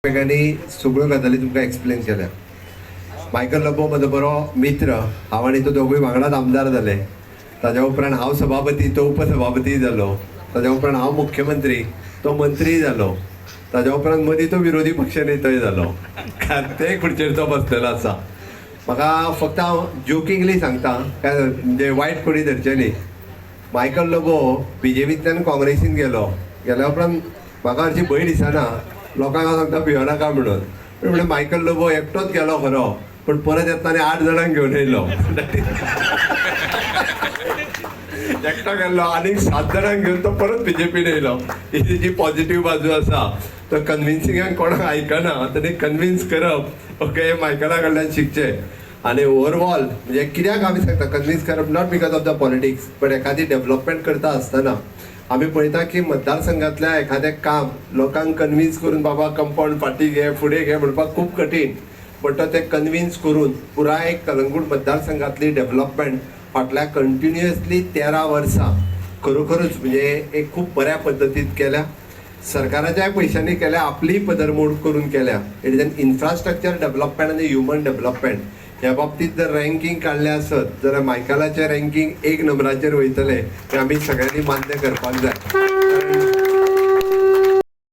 एकामेकांनी सगळ्यो गजाली तुमकां एक्सप्लेन केल्या. मायकल लोबो म्हजो बरो मित्र. हांव आनी तो दोगूय वांगडाच आमदार जाले. ताज्या उपरांत हांव सभापती, तो उपसभापती जालो. ताज्या उपरांत हांव मुख्यमंत्री, तो मंत्री जालो. ताज्या उपरांत मदीं तो विरोधी पक्ष नेतोय जालो, कारण ते खुर्चेर तो बसलेलो आसा. म्हाका फक्त हांव जोकिंगली सांगता, काय म्हणजे वायट कोणी धरचें न्ही. मायकल लोबो बीजेपींतल्यान काँग्रेसीन गेलो. गेल्या उपरांत म्हाका हरशीं भंय दिसना, लोकांक हांव सांगता भियो नाका म्हणून. पूण म्हणलें, मायकल लोबो एकटोच गेलो खरो, पूण परत येतना आनी 8 जाणांक घेवन येयलो. एकटो गेल्लो, आनीक 7 जाणांक घेवन तो परत बीजेपीन येयलो. ही तेजी पॉझिटीव बाजू आसा. तो कन्विन्सिंगाक कोणाक आयकना, तेणी कन्विन्स करप, ओके, मायकला कडल्यान शिकचें. आनी ओवरऑल म्हणजे कित्याक आमी सांगता कन्विन्स करप, not because of the politics, but एखादी डेव्हलपमेंट करता आसतना आमी पळयता की मतदारसंघातल्या एखादें काम लोकांक कन्विन्स करून, बाबा कंपाऊंड फाटीं घे, फुडें घे म्हणपाक खूब कठीण. बट तो ते कन्विन्स करून पुराय कलंगूट मतदारसंघातली डेव्हलपमेंट फाटल्या कंटिन्युअसली 13 वर्सां खरोखरूच म्हणजे एक खूब बऱ्या पद्दतीन केल्या. सरकाराच्याय पयशांनी केल्या, आपलीय पदरमोड करून केल्या. It is an infrastructure development आनी ह्युमन डेव्हलपमेंट ह्या बाबतींत जर रँकींग काडलें आसत जाल्यार मायकलाचें रँकींग एक नंबराचेर वयतलें, हें आमी सगळ्यांनी मान्य करपाक जाय. कारण